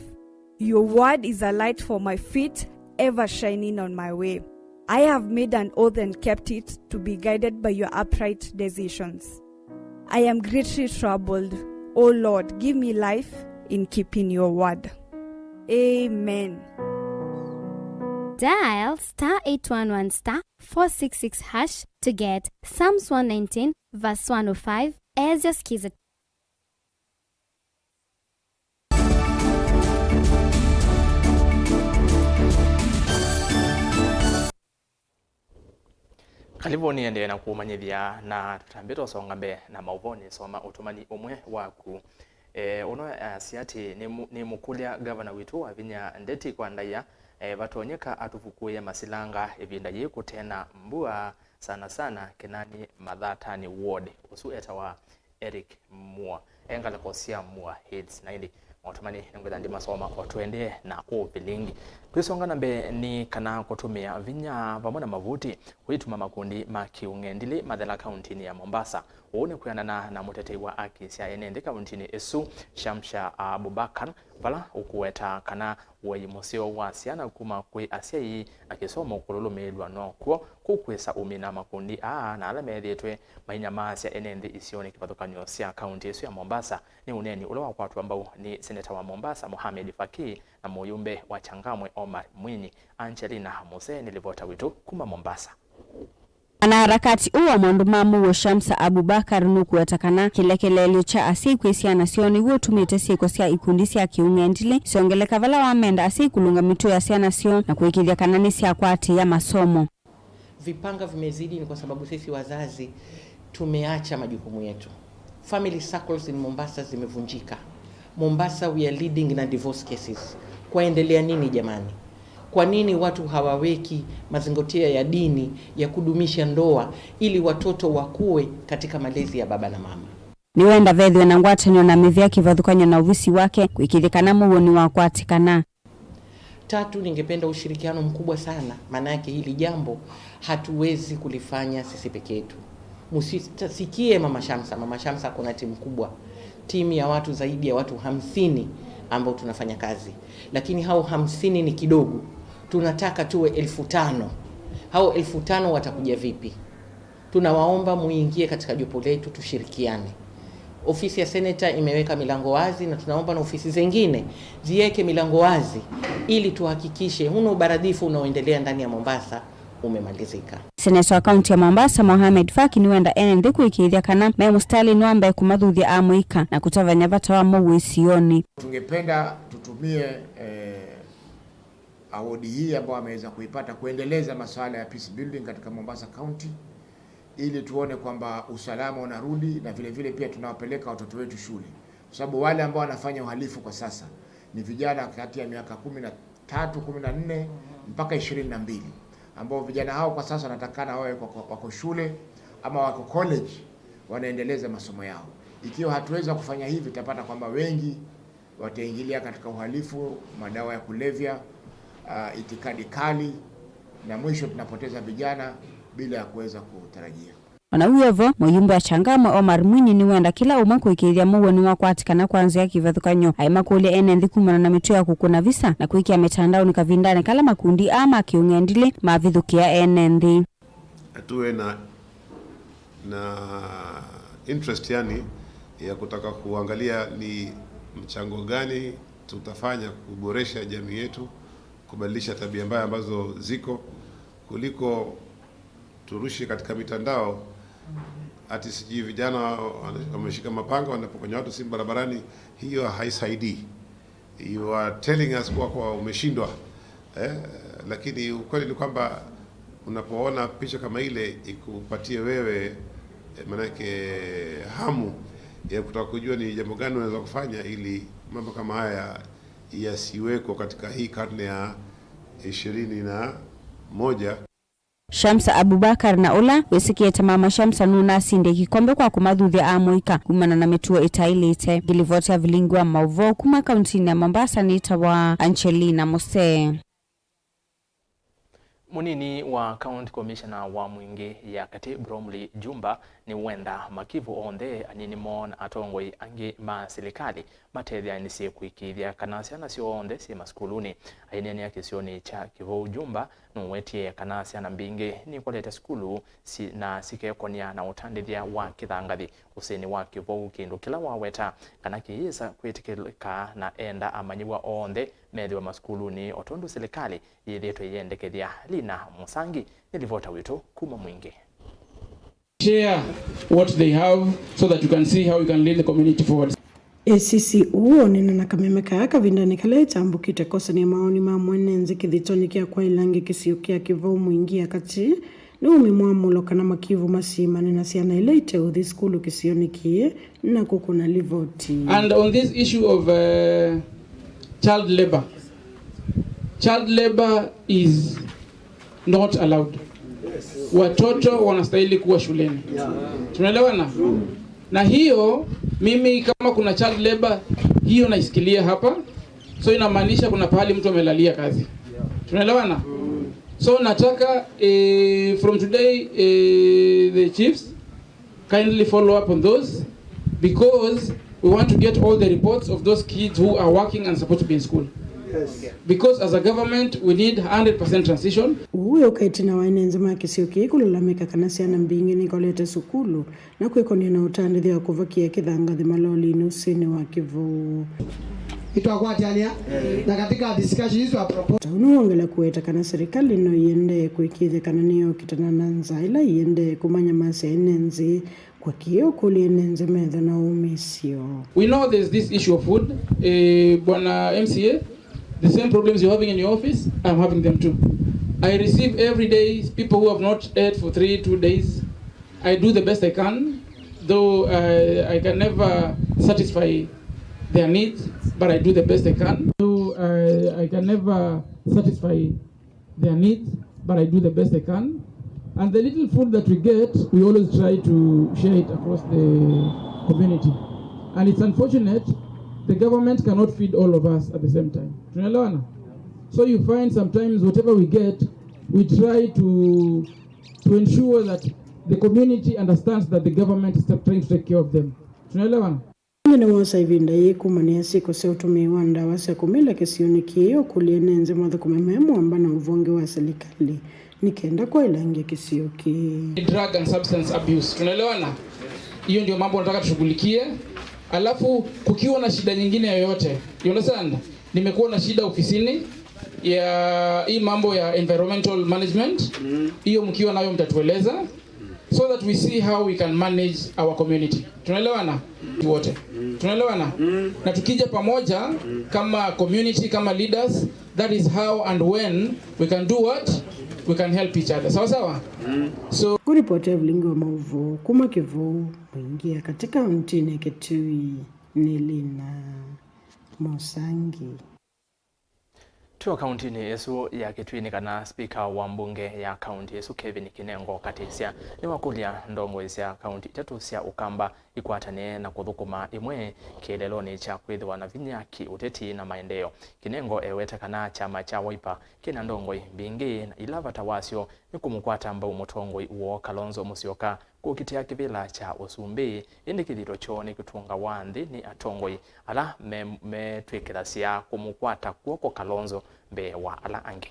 Your word is a light for my feet, ever shining on my way. I have made an oath and kept it, to be guided by your upright decisions. I am greatly troubled. O Lord, give me life in keeping your word. Amen. Dial star eight one one star four six six hash to get Psalms one nineteen verse one oh five as your Skiza. Kalivũ nĩendee na kũmanyĩthya na tũtambĩte ũsonga mbee na maũvoo nĩsoma ũtũmani ũmwe waku. E, ũno asya atĩ nĩmũ-, nĩmũkũlya ngavana witũ wa vinya Ndeti kwa Ndaia, e, vatonyeka atũvukũĩe masilanga ĩvinda yĩĩ kũte na mbua, sana sana Kenani Mathatani Ward. Ũsu etawa Eric Mua, e ngalĩko sya Mua Hills. Na ĩndĩ maũtũmani nĩngwĩtha ndimasoma o tũendee na ũvilingi. Twĩsonga na mbee nĩ kana kũtũmĩa vinya vamwe na mavuti kũituma makundi ma kĩũng'endilĩ mathela kauntinĩ ya Mombasa. Ũu nĩ kwĩanana na mũtetei wa aki sya ene nthĩ kauntinĩ ĩsu, Shamsha Abubakar, vala ũkũweta kana ũei mũseo wa syana kuma kwĩ asyai na kĩsomo kũlũlũmĩĩlw'a nokw'o kũkwĩsa ũmina makundi aa na ala methĩĩtwe mainyamaasya ene nthĩ isionĩ kĩvathũkany'o sya kaunti ĩsu ya Mombasa. Nĩ ũneeni ũla wakwatwa mbau nĩ seneta wa Mombasa, Mohamed Faki, na mũyumbe wa Changamwe, Omar Mwinyi. Angelina Muse nĩ livota witũ kuma Mombasa. Mwanaharakati ũũ wa maũndũ ma mũuo, Shamsa Abubakar, nũkũweta kana kĩlekeleelyo kya asyai kwĩ syana syoo nĩw'o ũtumĩte syĩko sya ikundi sya kĩũng'endilĩ syongeleka, vala wamenda asyai kũlũnga mĩtũo ya syana syoo na kũĩkĩĩthya kana nĩsyakwatĩĩa masomo. Vipanga vimezidi ni kwa sababu sisi wazazi tumeacha majukumu yetu. Family circles in Mombasa zimevunjika. Mombasa, we are leading na divorce cases. Kwaendelea nini jamani? Kwa nini watu hawaweki mazingatio ya dini ya kudumisha ndoa ili watoto wakue katika malezi ya baba na mama? Nĩwenda vethĩwe na ngwatanĩo na mĩvĩa kĩvathũkany'o na ovisi wake kũĩkĩĩthya kana mũuo nĩwakwatĩkana. Tatu, ningependa ushirikiano mkubwa sana, maanake hili jambo hatuwezi kulifanya sisi peke yetu. Msisikie Mama Shamsa. Mama Shamsa kuna timu kubwa, timu ya watu zaidi ya watu hamsini ambao tunafanya kazi, lakini hao hamsini ni kidogo, tunataka tuwe elfu tano. Hao elfu tano watakuja vipi? Tunawaomba muingie katika jopo letu, tushirikiane. Ofisi ya seneta imeweka milango wazi, na tunaomba na ofisi zingine ziweke milango wazi ili tuhakikishe huu ubaradifu unaoendelea ndani ya Mombasa umemalizika. Seneta wa kaunti ya Mombasa, Mohamed Faki, nĩwenda ene nthĩ kũĩkĩĩthya kana me mũsitalĩnĩ wa mbee kũmathuthya amũika na kũtavany'a vata wa mũuo isionĩ. Tungependa tutumie, eh, award hii ambayo ameweza kuipata kuendeleza masuala ya peace building katika Mombasa County, ili tuone kwamba usalama unarudi na vile vile pia tunawapeleka watoto wetu shule, kwa sababu wale ambao wanafanya uhalifu kwa sasa ni vijana kati ya miaka kumi na tatu, kumi na nne mpaka ishirini na mbili, ambao vijana hao kwa sasa wanatakana wawe wako, wako shule ama wako college wanaendeleza masomo yao. Ikiwa hatuweza kufanya hivi, tutapata kwamba wengi wataingilia katika uhalifu, madawa ya kulevya, ah, itikadi kali, na mwisho tunapoteza vijana bila ya kuweza kutarajia. Ona wĩ o vo, mũyumbe wa Changamwe, Omar Mwinyi, nĩwenda kĩla ũmwe kũĩkĩĩthya mũuo nĩwakwatĩkana kwa nzĩa ya kĩvathũkany'o, aimakũlya ene nthĩ kumana na mĩtuo ya kũkũna visa na kwĩkĩa mĩtandaonĩ kavindanĩ kala makundi aa ma kĩũng'endilĩ mavithũkĩa ene nthĩ. Tuwe na, na interest, yani, ya kutaka kuangalia ni mchango gani tutafanya kuboresha jamii yetu, kubadilisha tabia mbaya ambazo ziko, kuliko turushi katika mitandao ati sijui vijana wana-, wameshika mapanga wanapokonya watu simu barabarani. Hiyo haisaidii. You are telling us kuwa, kuwa umeshindwa, eh, lakini ukweli ni kwamba unapoona picha kama ile ikupatie wewe, eh, manake hamu ya kutaka kujua ni jambo gani unaweza kufanya ili mambo kama haya yasiweko katika hii karne ya ishirini na moja. Shamsa Abubakar na ũla wĩsĩkĩĩte Mama Shamsa nũnasindie kĩkombe kwa kũmathuthya amũika kumana na mĩtuo ĩtaĩlĩte. Ngĩlivoti ya vilingi wa maũvoo kuma kauntinĩ ya Mombasa nĩtawa Angelina Musee. Mũnini wa County Commissioner wa Mwingĩ ya Katĩ, Bromley Jumba, nĩwenda makivũ onthe, anini moo na atongoi angĩ ma silikalĩ, matetheanĩsye kũĩkĩĩthya kana syana syonthe syĩ masukulunĩ. Aineenea kĩsionĩ kya Kĩvou, Jumba nũwetie kana syana mbingĩ nikolete sukulu si-, na sikekonĩa na ũtandĩthya wa kĩthangathi ũsĩnĩ wa Kĩvou, kĩndũ kĩla waweta kana kĩyĩsa kwĩtĩkĩlĩka na enda amanyĩw'a onthe methĩwe masukulunĩ o tondũ silikalĩ yĩthĩĩtwe ĩyendekethya. Lina Mũsangi nĩ livota witũ kuma Mwingĩ. Share what they have so that you can see how you can lead the community forward. A C C ũũ onena na kameme kaa kavindanĩ kala ĩtambũkĩte kosania mawoni ma mwene nthĩ kĩthitoonĩ kya kwaĩla angĩ kĩsio kya Kĩvou Mwingĩ ya Katĩ, Nĩũmĩ mwamũlo kana makivu masimane na syana ila iteũthi sukulu kĩsionĩ kĩĩ na kũkũna livoti. And on this issue of uh, child labor, child labor is not allowed. Watoto wanastahili kuwa shuleni. Tunaelewana? Na hiyo, mimi kama kuna child labor, hiyo naisikilia hapa. So inamaanisha kuna pahali mtu amelalia kazi. Tunaelewana? So nataka eh, from today eh, the chiefs kindly follow up on those, because we want to get all the reports of those kids who are working and supposed to be in school. Because as a government we need one hundred percent transition. Ũu wĩ ũka ĩtina wa ene nzĩ ma kĩsio kĩĩ kũlalamĩka kana syana mbingĩ nĩikolete sukulu na kwĩkonia na ũtandĩthya wa kũvakia kĩthangathĩ malolinĩ ũsĩnĩ wa Kĩvũũ. Nĩtwakwatĩanĩa na katika discussion hizo a propose. Ta ũu nĩwongela kũweta kana serikali no ĩendee kũĩkĩĩthya kana nĩyokitana na nzaa ila iendee kũmanyamasya ene nzĩ kwa kĩĩ ũkũlya ene nzĩ metho na ũmĩsyo. We know there's this issue of food. Eh, bwana M C A, the same problems you're having in your office, I'm having them too. I receive every day people who have not ate for three, two days. I do the best I can, though I, I can never satisfy their needs, but I do the best I can. Though I, I can never satisfy their needs, but I do the best I can. And the little food that we get, we always try to share it across the community. And it's unfortunate, the government cannot feed all of us at the same time. Tunaelewana? So you find sometimes whatever we get, we try to to ensure that the community understands that the government is trying to take care of them. Tunaelewana? Ĩndĩ nĩwosa ĩvinda yĩĩ kũmanĩa syĩko sya ũtũmĩi wa ndawa sya kũmila kĩsionĩ kĩĩ ũkũlya ene nzĩ mathũkũme me mũamba na ũvonge wa silikalĩ nĩ kenda kwaĩlangya kĩsio kĩĩ. Drug and substance abuse. Tunaelewana? Hiyo ndio mambo nataka tushughulikie. Alafu kukiwa na shida nyingine yoyote, you understand? Nimekuwa na shida ofisini ya hii mambo ya environmental management. Hiyo mkiwa nayo mtatueleza, so that we see how we can manage our community. Tunaelewana? Wote. Tunaelewana? Na tukija pamoja kama community, kama leaders, that is how and when we can do what? We can help each other. Sawa sawa? So, kũripoti Evelyn wa Maũvoo kuma Kĩvũũ, mũingia katika kaunti ya Kitui, nĩ Lina Mosangi. Twĩ o kauntinĩ ĩsu ya Kitui nĩ kana spika wa mbunge ya kaunti ĩsu Kevin Kinengo Katisya nĩwakũlya ndongoi sya kaunti itatũ sya Ũkamba ikwatanĩe na kũthũkũma ĩmwe kĩeleelonĩ kya kwĩthĩwa na vinya kĩ-ũteti na maendeeo. Kinengo ewete kana kyama kya Wiper kĩna ndongoi mbingĩ na ila vata wasyo nĩ kũmũkwata mbau mũtongoi woo Kalonzo Musyoka kũkitĩa kĩvĩla kya ũsumbĩ, ĩndĩ kĩthito kyoo nĩ kũtũngawa nthĩ nĩ atongoi ala me-, metw'ĩkĩthasya kũmũkwata kw'oko Kalonzo mbee wa ala angĩ.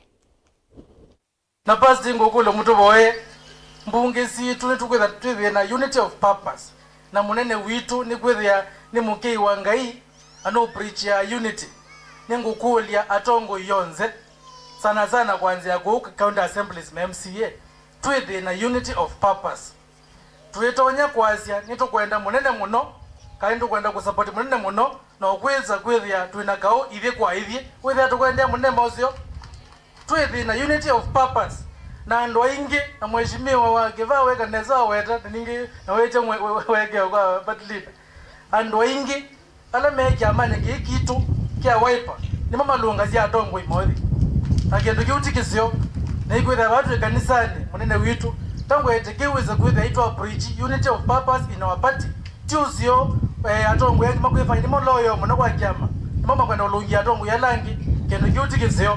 Na past ngũkũlya mũtũvoye, mbunge sitũ nĩtũkwĩtha twĩthĩe na unity of purpose, na mũnene witũ nĩkwĩthĩa nĩ mũkĩi wa Ngai, na nũ preach ya unity. Nĩngũkũlya atongoi yonthe, sana sana kwanzĩa kũu county assemblies, ma M C A, twĩthĩe na unity of purpose. Tũitonya kwasya nĩtũkwenda mũnene mũno, kana nĩtũkwenda kũsapoti mũnene mũno, na ũkwĩsa kwĩthĩa twĩ na kaũ ithyĩ kwa ithyĩ, wĩthĩa tũkwendea mũnene maũseo. Twĩthĩ na unity of purpose, na andũ aingĩ, na mheshimiwa wa Kĩvaa weka nesa waweta, na ningĩ na wĩtya mwe-, we-, we-, wekeo kwa party leader. Andũ aingĩ ala me kyamanĩ kĩĩ kitũ kya Wiper nĩmo malũngasya atongoi mothi. Na kĩndũ kĩu ti kĩseo. Na ikwĩthĩa vaa twĩ kanisanĩ, mũnene witũ, ta ngwete kĩu wĩse kwĩthĩa itwa preach unity of purpose in our party. Ti ũseo, eh, atongoi angĩ makwĩfanya nĩmo loyal mũno kwa kyama. Nĩmo makwenda ũlũngia atongoi ala angĩ. Kĩndũ kĩu ti kĩseo.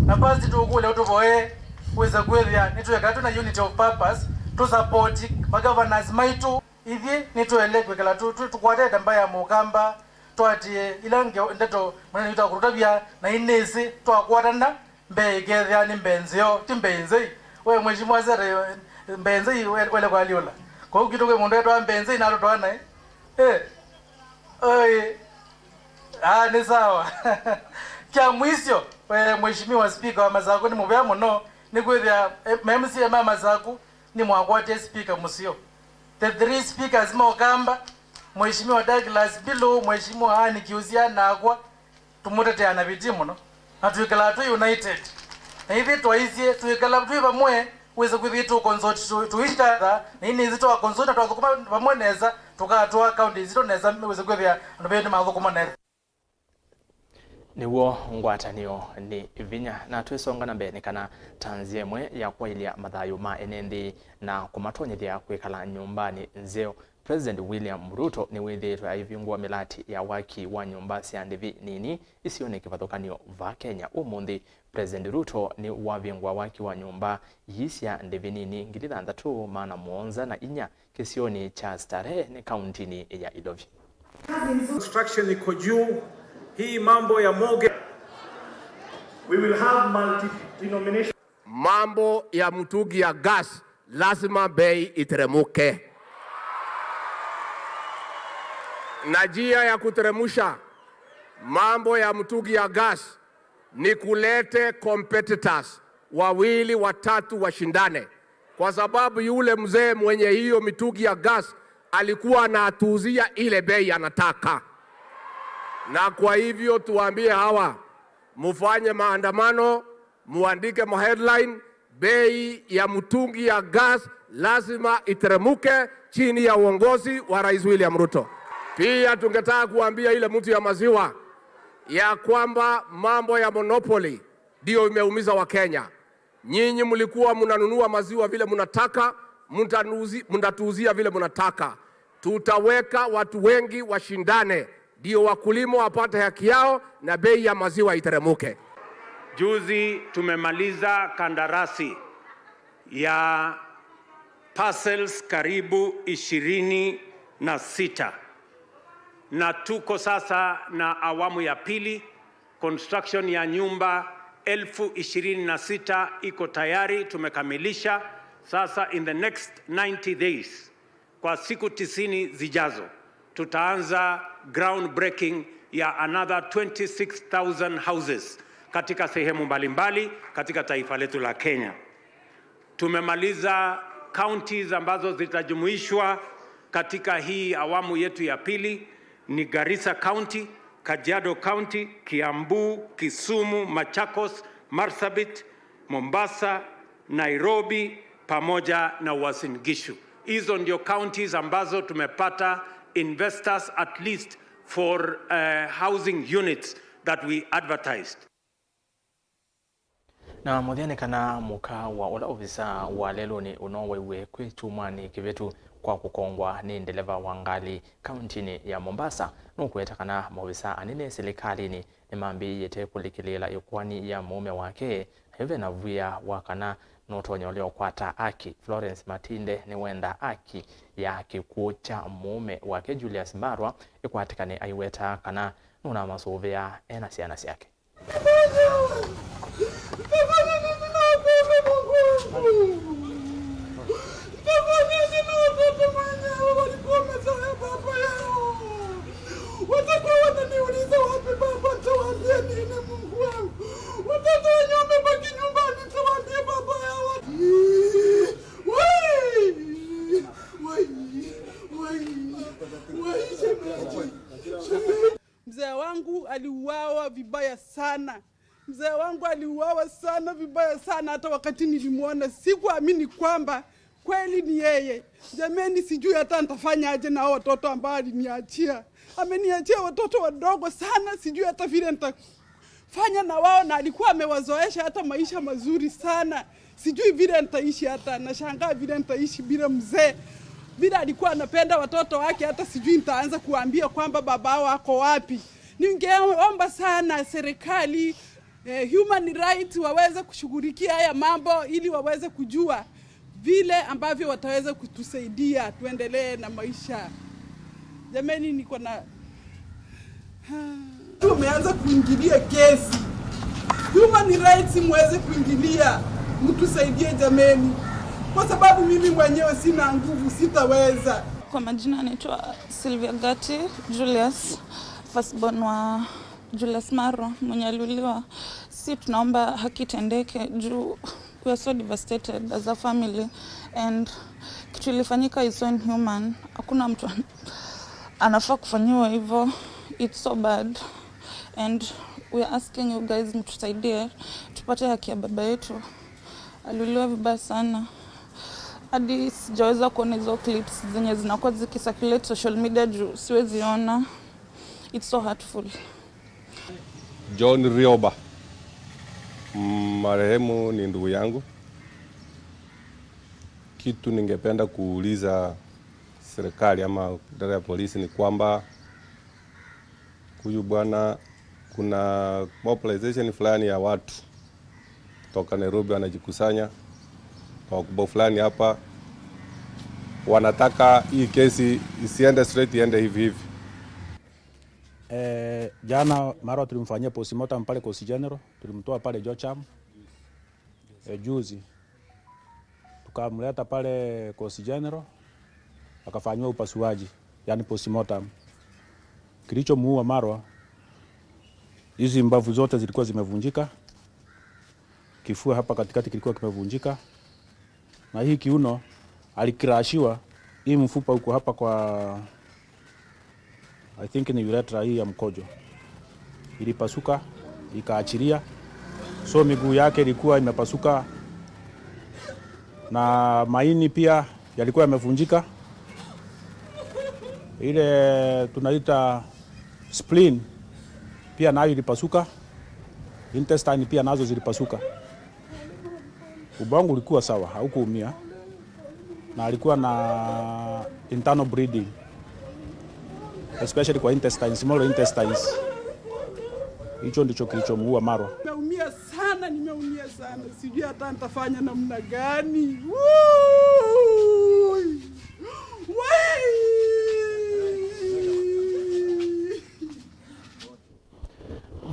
Na past tũkũlya ũtũvoye wĩse kwĩthĩa nĩtwĩka twĩ na unity of purpose, tũ support ma governors maitũ. Ithyĩ nĩtũele kwĩkala tũ-, tũ-, tũkwatĩte mbaĩ ya Mũkamba, twatie ila nge-, ndeto mũnene witũ akũtũtavya, na inĩsĩ twakwatana, mbee ĩkethĩa nĩ mbee nzeo, ti mbee nzei. We mheshimiwa Sere, mbee nzei we-, wele kwalyũla. Kwoou kwitũ kwĩ mũndũ etwa mbee nzei na tũtwaana, eh? Eh. Oi. Ah, nĩ sawa. Kya mwisyo, we mheshimiwa speaker wa Masaku, nĩ mũvea mũno, nĩkwĩthĩa, eh, ma M C A ma Masaku nĩmwakwatie speaker mũseo. The three speakers ma Ũkamba, Mheshimiwa Douglas Mbilu, Mheshimiwa Ann Kiusya, nakwa, tũmũtetea na vitii mũno. Na twĩkalaa twĩ united. Na ithyĩ twaisye, twĩkala twĩ vamwe, Wĩse kwĩthĩa tũ consult, tũ, tũ each other, na inĩ ĩsĩ twa consult na twathũkũma vamwe nesa, tũkatwaa county ĩsĩ nesa, wĩse kwĩthĩa andũ vetu nĩmathũkũma nesa. Nĩw'o ngwatanĩo nĩ vinya, na twĩsonga na mbee nĩ kana ta nzĩa ĩmwe ya kwaĩlya mathayũ ma ene nthĩ na kũmatonyethya kwĩkala nyũmbanĩ nzeo, President William Ruto nĩwĩthĩĩtwe aivingũa mĩlati ya waki wa nyũmba sya ndĩvi nini isionĩ kĩvathũkany'o vaa Kenya ũmũnthĩ. President Ruto nĩwavingũa waki wa nyũmba ii sya ndĩvi nini ngili thanthatũ maana mũonza na inya kĩsionĩ kya Starehe nĩ kauntinĩ ya Ilovi. Construction iko juu. Hii mambo ya mortgage, we will have multi-denomination. Mambo ya mtungi ya gas, lazima bei iteremuke. Na njia ya kuteremusha mambo ya mtungi ya gas ni kulete competitors wawili watatu washindane, kwa sababu yule mzee mwenye hiyo mitungi ya gas alikuwa anatuuzia ile bei anataka. Na kwa hivyo tuwaambie hawa, mufanye maandamano, muandike ma headline, bei ya mtungi ya gas lazima iteremuke chini ya uongozi wa Rais William Ruto. Pia tungetaka kuambia ile mtu ya maziwa ya kwamba mambo ya monopoly ndio imeumiza Wakenya. Nyinyi mlikuwa mnanunua maziwa vile mnataka, mtanuzi-, mtatuuzia vile mnataka. Tutaweka watu wengi washindane, ndio wakulima wapate haki yao na bei ya maziwa iteremuke. Juzi tumemaliza kandarasi ya parcels karibu ishirini na sita, na tuko sasa na awamu ya pili. Construction ya nyumba elfu ishirini na sita iko tayari, tumekamilisha. Sasa, in the next ninety days, kwa siku tisini zijazo, tutaanza groundbreaking ya another twenty-six thousand houses katika sehemu mbalimbali katika taifa letu la Kenya. Tumemaliza counties ambazo zitajumuishwa katika hii awamu yetu ya pili ni Garissa County, Kajiado County, Kiambu, Kisumu, Machakos, Marsabit, Mombasa, Nairobi pamoja na Uasin Gishu. Hizo ndio counties ambazo tumepata investors at least for, eh, housing units that we advertised. Na mũthya nĩ kana mũka wa ũla ovisa wa lelũnĩ ũnowaiwe kwĩ kyumwanĩ kĩvĩtu kwa kũkongwa nĩ ndeleva wa ngalĩ kauntinĩ ya Mombasa nũkũweta kana maovisa anene silikalĩnĩ nĩmambĩĩte kũlikĩlĩĩla ĩkoani ya mũũme wake, na yu ve na wia wa kana nũtonya ũlea ũkwata aki. Florence Matinde nĩwenda aki ya kĩkw'ũ kya mũũme wake Julius Mbarwa ĩkwatĩkane aiwetaa kana nũnamasũvĩa e na syana syake. Watoto wananiuliza wapi baba, nitawaambia nini Mungu wangu? Watoto wenye wamebaki nyumbani, nitawaambia baba yao. Wai! Wai! Wai! Wai, shemeji! Shemeji! Mzee wangu aliuawa vibaya sana. Mzee wangu aliuawa sana, vibaya sana. Hata wakati nilimwona, sikuamini kwamba kweli ni yeye. Jameni, sijui hata nitafanya aje na hao watoto ambao aliniachia. Ameniachia watoto wadogo sana, sijui hata vile nitafanya na wao, na alikuwa amewazoesha hata maisha mazuri sana. Sijui vile nitaishi, hata nashangaa vile nitaishi bila mzee. Vile alikuwa anapenda watoto wake, hata sijui nitaanza kuambia kwamba baba wao ako wapi. Ningeomba sana serikali, eh, human rights waweze kushughulikia haya mambo ili waweze kujua vile ambavyo wataweza kutusaidia tuendelee na maisha. Jameni, niko na Tumeanza kuingilia kesi. Human rights muweze kuingilia, mtusaidie jameni, kwa sababu mimi mwenyewe sina nguvu, sitaweza. Kwa majina anaitwa Sylvia Gati Julius, firstborn wa Julius Maro mwenye aliuliwa. Si tunaomba haki itendeke juu we are so devastated as a family, and kitu ilifanyika is so inhuman. Hakuna mtu an- anafaa kufanyiwa hivyo. It's so bad, and we are asking you guys mtusaidie tupate haki ya baba yetu. Aliuliwa vibaya sana. Hadi sijaweza kuona hizo clips zenye zinakuwa zikicirculate social media juu siwezi ona. It's so hurtful. John Rioba, mm, marehemu ni ndugu yangu. Kitu ningependa kuuliza serikali ama idara ya polisi ni kwamba huyu bwana, kuna mobilization fulani ya watu kutoka Nairobi wanajikusanya kwa wakubwa fulani hapa, wanataka hii kesi isiende straight, iende hivi hivi. Eh, jana Marwa tulimfanyia postmortem pale Coast General, tulimtoa pale Jocham. Eh, juzi tukamleta pale Coast General, akafanyiwa upasuaji, yani postmortem. Kilichomuua Marwa, hizi mbavu zote zilikuwa zimevunjika, kifua hapa katikati kilikuwa kimevunjika, na hii kiuno alikirashiwa, hii mfupa huko hapa kwa, I think ni urethra hii ya mkojo, ilipasuka, ikaachilia. So miguu yake ilikuwa imepasuka na maini pia yalikuwa yamevunjika. Ile tunaita spleen pia nayo ilipasuka, intestine pia nazo zilipasuka. Ubongo ulikuwa sawa, haukuumia, na alikuwa na internal bleeding, especially kwa intestines, small intestines. Hicho ndicho kilichomuua Marwa. Nimeumia sana, nimeumia sana, sijui hata nitafanya namna gani. Woo! Wai!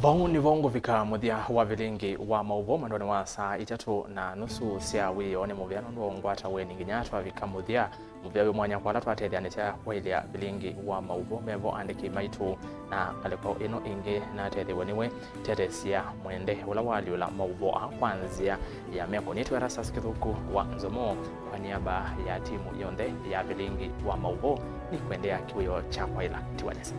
Vau nĩvo ngũvika mũthya wa vilingi wa maũvoo mwendonĩ wa saa itatũ na nusu sya wĩoo. Nĩ mũvea nũndũ wa ũngwata ũeni nginya twavika mũthya. Mũvea wĩ mwanya kwa ala twatetheanĩsya kwaĩlya vilingi wa maũvoo. Mevo andĩki maitũ na ngalĩko ĩno ĩngĩ natetheew'e nĩwe Teresia Mwende, ũla waalyũla maũvoo aa kwa nzĩa ya meko. Nĩtwe Erastus Kĩthũku wa Nzomo, kwa niaba ya timu yonthe ya vilingi wa maũvoo, nĩkwendea kĩwĩoo kya kwaĩla. Tiwa nesa.